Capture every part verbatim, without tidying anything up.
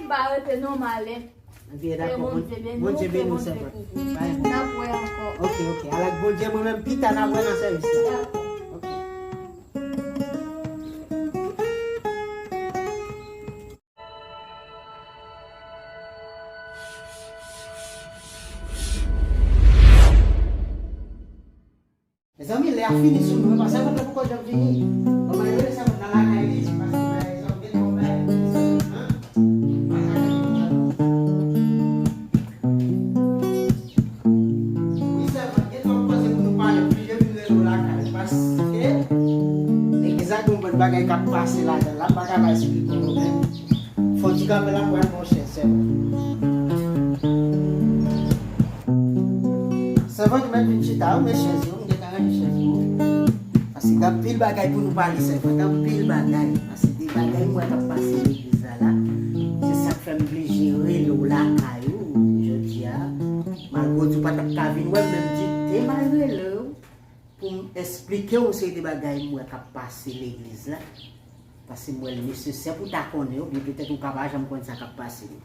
Pa rete non, m ale. Ok, dakò. Bondye beni w, ke Bondye kouvri w. N ap wè ankò. Ok, ok. Alak Bondye, mwen menm pita n ap wè nan sèvis la. Dakò. Ok. Mezanmi, lè a fini sou nou, e pa sèvant la poko janm vini. Bon, malgre sèvant nan lakay li, se paske bay egzanp, gen yon bagay ki sèvant nan, pa ka gen yon bagay. Wi, sèvant, gen tan w panse pou nou pale, oblije vin rele w lakay, paske legliz la gen yon bann bagay k ap pase ladan l, la pa ka bay esplike nou menm. Fò ti kanpe la, pran yon chèz sèlman. Sèvant, ou mèt vin chita, ou mèt chèz yo, m gentan ranje chèz yo. Paske gen anpil bagay pou nou pale, sèvant, anpil bagay. Paske de bagay m wè k ap pase legliz la la, se sa k fè m blije rele w lakay ou jodi a. Malgre w di w pa t ap ka vin wè m, men m di te m al rele w pou m esplike w yon seri de bagay m wè k ap pase legliz la. Paske m wè l nesesè pou w ta konnen yo, oubyen petèt ou ka pa janm konn sa k ap pase yo.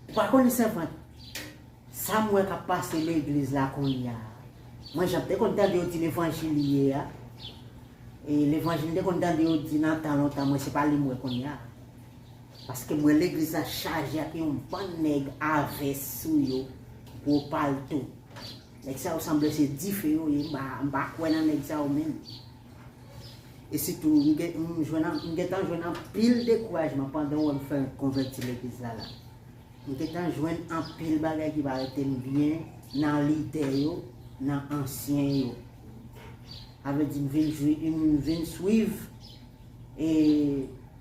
Ou pa konnen sèvant, sa m wè k ap pase legliz la kounye a. Mwen, jan m te konn tande yo di levanjil ye a, e levanjil m te konn tande yo di nan tan lontan, mwen, se pa li m wè kounye a. Paske m wè legliz la chaje ak yon bann nèg a vès sou yo, gwo palto. Nèg sa yo sanble se dife yo ye, m pa, m pa kwè nan nèg sa yo menm. E sitou, m gen, m jwenn an, m gentan jwenn anpil dekourajman pandan w wè m fè konvèti legliz la la. M gentan jwenn anpil bagay ki pa rete m byen nan lidè yo, nan ansyen yo. Sa vle di m vin jwi, m vin swiv, e,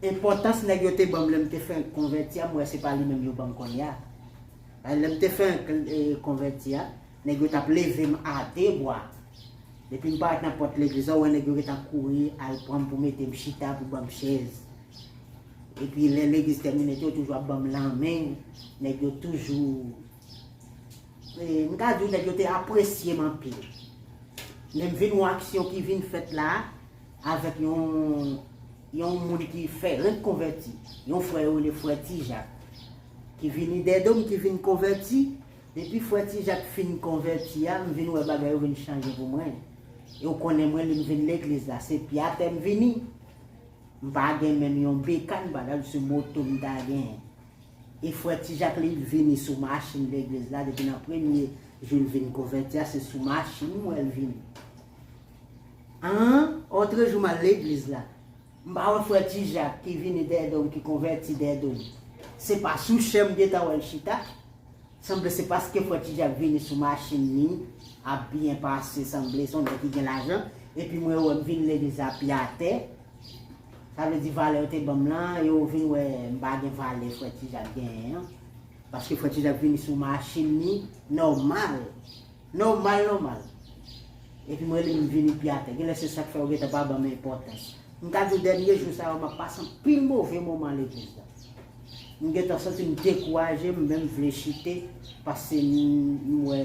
enpòtans nèg yo te ban m lè m te fenk konvèti a, m wè se pa li menm yo ban m kounye a. Lè m te fenk, e, konvèti a, nèg yo t ap leve m a de bra. Depi m parèt nan pòt legliz la, w wè nèg yo gentan kouri al pran m pou mete m chita, pou ban m chèz. Epi lè legliz tèmine tou, yo toujou ap ban m lanmen. Nèg yo toujou, e, m ka di w, nèg yo te apresye m anpil. Men m vin wè aksyon ki vin fèt la avèk yon, yon moun ki fè renk konvèti. Yon frè yo rele frè Ti Jak. Ki vini dèyè do m, ki vin konvèti. Depi frè Ti Jak fin konvèti a, m vin wè bagay yo vin chanje pou mwen. E w konnen mwen, lè m vin legliz la, se pye atè m vini. M pa gen menm yon bekàn, m pa ta di se moto m ta genyen. E frè Ti Jak li vini sou machin legliz la, depi nan premye jou l vin konvèti a, se sou machin m wè l vini. An, otrejou m al legliz la, m pa wè frè Ti Jak ki vini dèyè do m, ki konvèti dèyè do m. Se pa sou chè m gentan wè l chita. Sanble se paske frè Ti Jak vini sou machin li, ap byen pase, sanble se yon nèg ki gen lajan, epi mwen wè m vin legliz la pye atè. Sa vle di valè yo te ban m lan, yo vin wè m pa gen valè frè Ti Jak genyen an. Paske frè Ti Jak vini sou machin li, nòmal. Nòmal, nòmal. Epi mwen li m vini pye atè. Genlè se sa k fè yo gentan pa ban m enpòtans. M ka di w dènye jou sa yo, m ap pase anpil move moman legliz la. M gentan santi m dekouraje, m menm vle chite, paske m, m wè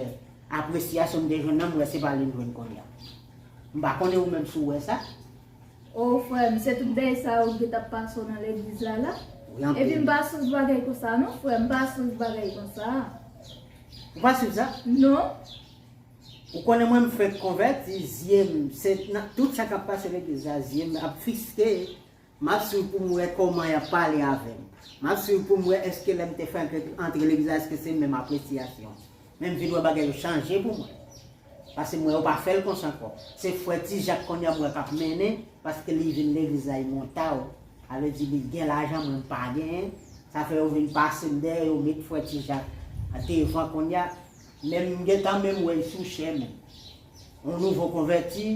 apresyasyon m te jwenn nan, m wè se pa li m jwenn kounye a. M pa konnen ou menm si w wè sa. O, frè m, se tout dèy sa yo ki t ap pase w nan legliz la la. Wi, anpil. Epi m pa swiv bagay konsa non, frè m, m pa swiv bagay konsa. Ou pa swiv sa? Non. Ou konnen mwen, m fenk konvèti, zye m, se nan tout sa k ap pase legliz la, zye m ap fiske, m ap swiv pou m wè kòman y ap pale avè m. M ap swiv pou m wè èske lè m te fenk antre legliz la, èske se menm apresyasyon. Men m vin wè bagay yo chanje pou mwen. Paske m wè yo pa fè l konsa ankò. Se frè Ti Jak kounye a m wè k ap mennen, paske li vin legliz la, li monta w. Sa vle di li gen lajan, mwen m pa genyen. Sa fè yo vin pase m dèyè, yo met frè Ti Jak devan kounye a. Men m gentan menm wè l sou chè menm. Yon nouvo konvèti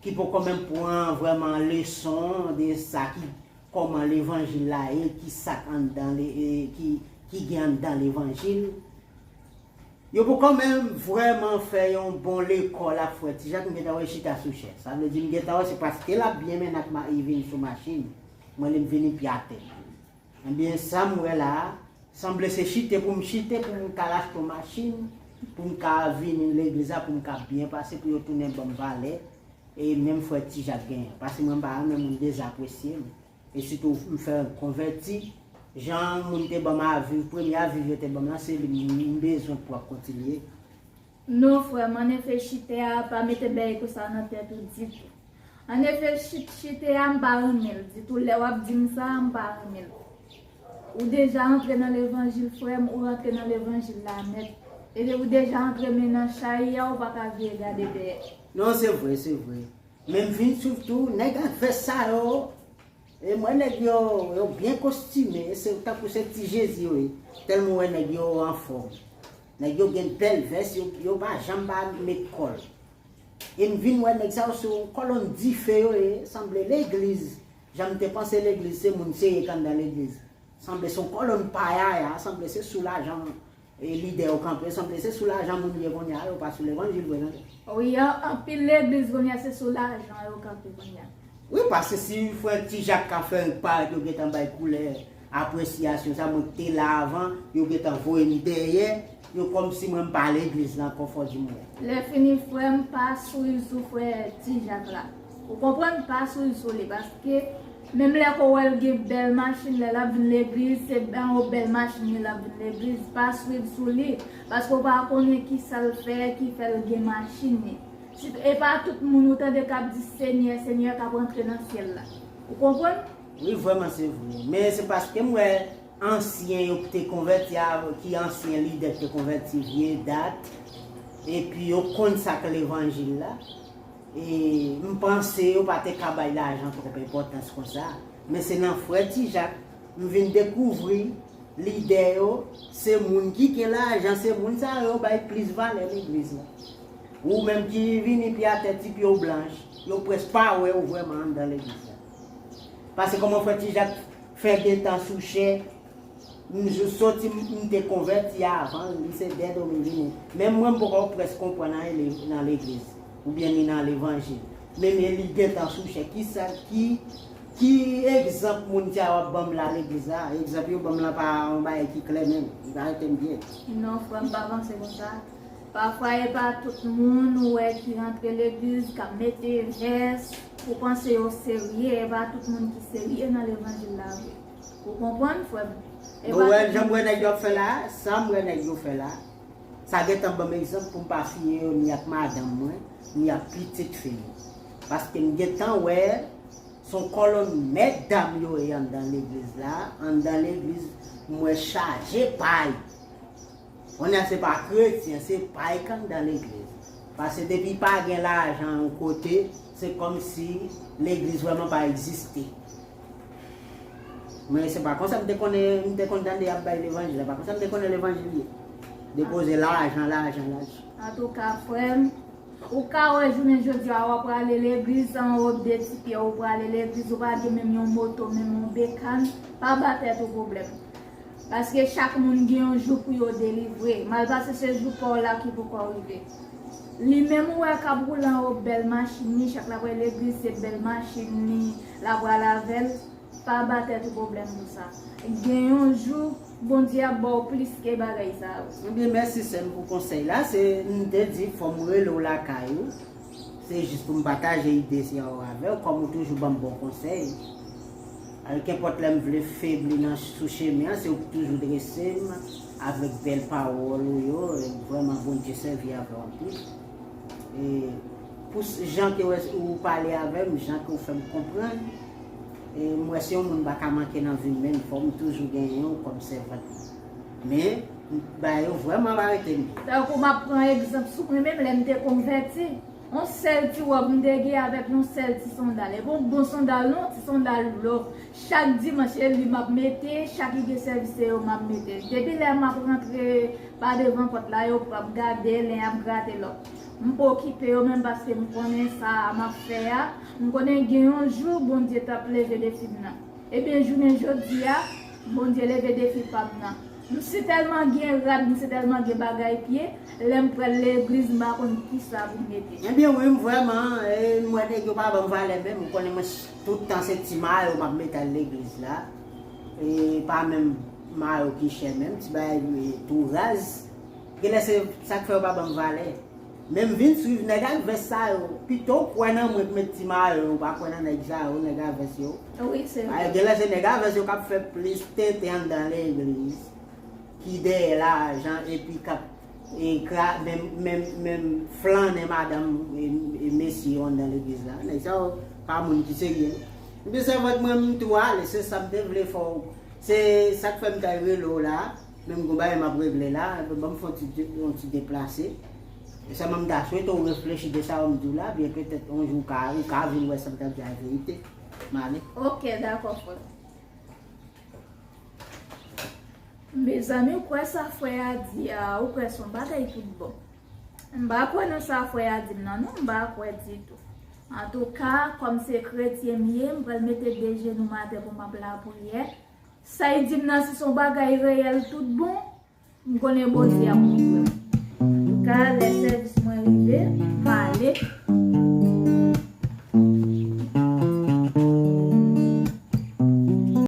ki poko menm pran vrèman leson de sa ki, kòman levanjil la ye, ki sa k anndan le, e, ki, ki gen anndan levanjil. Yo poko menm vrèman fè yon bon lekòl ak frè Ti Jak, m gentan wè l chita sou chè. Sa vle di m gentan wè se paske l ap byen mennen ak ma-, li vin sou machin. Mwen li m vini pye atè. Ebyen, sa m wè la a, sanble se chite pou m chite, pou m ka al achte yon machin, pou m ka vini legliz la, pou m ka byen pase, pou yo tounen ban m valè, e menm frè Ti Jak genyen. Paske mwen m pa renmen moun dezapresye m. E sitou m fè konvèti, jan moun te ban m avi, premye avi yo te ban m lan, se li m bezwen pou ap kontinye. Non, frè m, ann efè chitè a pa mete bèy konsa nan tèt ou ditou. Ann efè chit, chitè a m pa renmen l ditou. Lè w ap di m sa, m pa renmen l. Ou deja antre nan levanjil, frè m, ou rantre nan levanjil la nèt. E depi ou deja antre men nan chay a, ou pa ka vire gade dèyè. Non, se vre, se vre. Men m vin swiv tou, nèg ak vès sa yo, e m wè nèg yo, yo byen kostime, se tankou se ti Jezi yo ye, tèlman w wè nèg yo anfòm. Nèg yo gen bèl vès, yo, yo pa janm pa met kòl. E m vin wè nèg sa yo se yon kòlonn dife yo ye, sanble legliz. Jan m te panse legliz, se moun serye k anndan legliz. Sanble se yon kòlonn payaya, sanble se sou lajan e lidè yo kanpe, sanble se sou lajan moun ye kounye a, yo pa sou levanjil vre non. Wi, an- anpil legliz kounye a se sou lajan yo kanpe kounye a. Wi, paske si frè Ti Jak ka fè parèt yo gentan bay koulè apresyasyon sa, mwen k te la avan, yo gentan voye m dèyè, yo kòmsi mwen m pa legliz la ankò, fò di m wè. Lè fini frè m pa swiv sou frè Ti Jak la. Ou konprann, pa swiv sou li, paske Menm lè ke w wè l gen bèl machin, lè l ap vin legliz, se anwo bèl machin li l ap vin legliz. Pa swiv sou li, paske w pa konnen kisa l fè ki fè l gen machin li. Si, e pa tout moun ou tande k ap di Senyè, Senyè k ap rantre nan syèl la. Ou konprann? Wi, vrèman se vre. Men se paske m wè ansyen yo ki te konvèti a, ki ansyen lidè ki te konvèti vye dat, epi yo konn sa k levanjil la. E m panse yo pa te ka bay lajan twòp enpòtans konsa. Men se nan frè Ti Jak m vin dekouvri lidè yo se moun ki gen lajan, se moun sa yo bay plis valè legliz la. Ou menm ki vini pye atè, ti pye w blanch, yo prèske pa wè w vrèman anndan legliz la. Paske kòman frè Ti Jak fè gentan sou chè, M jis soti, m te konvèti avan, li se dè dominiken. Menm mwen m poko prèske konprann anyen nan legliz oubyen ni nan levanjil. Men men li gentan sou chè. Kisa ki ki egzanp moun sa yo ap ban m la legliz la? Egzanp yo ban m lan pa yon bagay ki klè menm. Li pa rete m byen. Non frè m pa panse konsa. Pafwa e pa tout moun ou wè ki rantre legliz k ap mete vès, ou panse yo serye, e pa tout moun ki serye nan levanjil la vre. Ou konprann, frè m? E Nou pa wè tout jan m moun wè ki nèg yo ap fè serye. La a, sa m wè nèg yo fè la a, sa gentan ban m egzanp pou m pa fiye yo ni ak madanm mwen, ni ak pitit fi m. Paske m gentan wè se yon kòlonn mètdam yo ye anndan legliz la a, anndan legliz m wè chaje pay. Kounye a se pa kretyen, se pay k anndan legliz. Paske depi pa gen lajan yon kote, se kòmsi legliz vrèman pa egziste. Men se pa konsa m te konnen, m te konn tande y ap bay levanjil la, pa konsa m te konnen levanjil ye. Depoze lajan, lajan, lajan. Antouka, frè m, ou ka wè jounen jodi a w ap prale legliz, anwo de ti pye ou prale legliz, ou pa gen menm yon moto, menm yon bekàn, pa ba tèt ou pwoblèm. Paske chak moun gen yon jou pou yo delivre. Malpase se jou pa w la ki poko rive. Li menm ou wè k ap woule anwo bèl machin li, chak l ap al legliz se bèl machin li l ap pral avè l. Pa ba tèt ou pwoblèm pou sa. Gen yon jou Bondye ap ba w plis ke bagay sa yo. Ebyen mèsi sè m pou konsèy la, se m te di fò m rele w lakay ou. Se jis pou m pataje ide sa yo avè w, kòm ou toujou ban m bon konsèy. Alò kenpòt lè m vle febli nan sou chemen an, se ou ki toujou drese m avèk bèl pawòl ou yo, e vrèman Bondye sèvi avè w anpil. E pou jan ke w, ou pale avè m, jan ke w fè m konprann, e m wè se yon moun m pa ka manke nan vi m menm, fò m toujou genyen w kòm sèvant mwen. Men, bagay yo vrèman pa rete m byen. Tankou m ap pran egzanp sou mwen menm, lè m te konvèti, yon sèl ti wòb m te gen avèk yon sèl ti sandal. E pa yon bon sandal non, ti sandal lò. Chak dimanch, e li m ap mete, chak li gen sèvis, se yo m ap mete. Depi lè m ap rantre pa devan pòt la, yo pran ap gade, len ap grate lòt. M pa okipe yo menm paske m konnen sa a m ap fè a. M konnen gen yon jou Bondye t ap leve defi m nan. Ebyen, jounen jodi a, Bondye leve defi pa m nan. M si tèlman gen rad, m si tèlman gen bagay pye, lè m pral legliz, m pa konn kisa pou m mete. Ebyen, wi, m vrèman, e, m wè nèg yo pa ban m valè menm. M konnen mwen, tout tan se ti mayo m ap mete al legliz la. E pa menm mayo ki chè menm, ti bagay, e, tou raz. Genlè se sa k fè yo pa ban m valè. Men m vin swiv nèg ak vès sa yo. Pito w kwè nan mwen k met ti mayo, ou pa kwè nan nèg sa yo, nèg ak vès yo. Wi, se vre. Gen lè se nèg avè yo k ap fè plis tenten anndan legliz ki dèyè lajan epi k ap e kra, menm, menm, menm flannen madanm e, e mesye yo anndan legliz la. Nèg sa yo pa moun ki serye. Epi sèvant mwen, m tou ale, se sa m te vle fè w. Se sa k fè m t al rele w la. Menm gon bagay m ap regle la, ban m fè yon ti, yon ti deplase. E sèlman m ta swete w reflechi de sa yo m di w la, byen petèt yon jou w ka, ou ka vin wè sa m t ap di a verite. M ale. Ok, dakò, frè. Mezanmi, ou kwè sa frè a di a, ou kwè se yon bagay tout bon. M pa kwè nan sa frè a di m nan, non, m pa kwè ditou. Antouka, kòm se kretyen m ye, m pral mete de jenou m atè pou m ap lapriyè. Sa y di m nan, si se yon bagay reyèl tout bon, m konnen Bondye ap kouvri m. Antouka, lè sèvis mwen rive, m ale.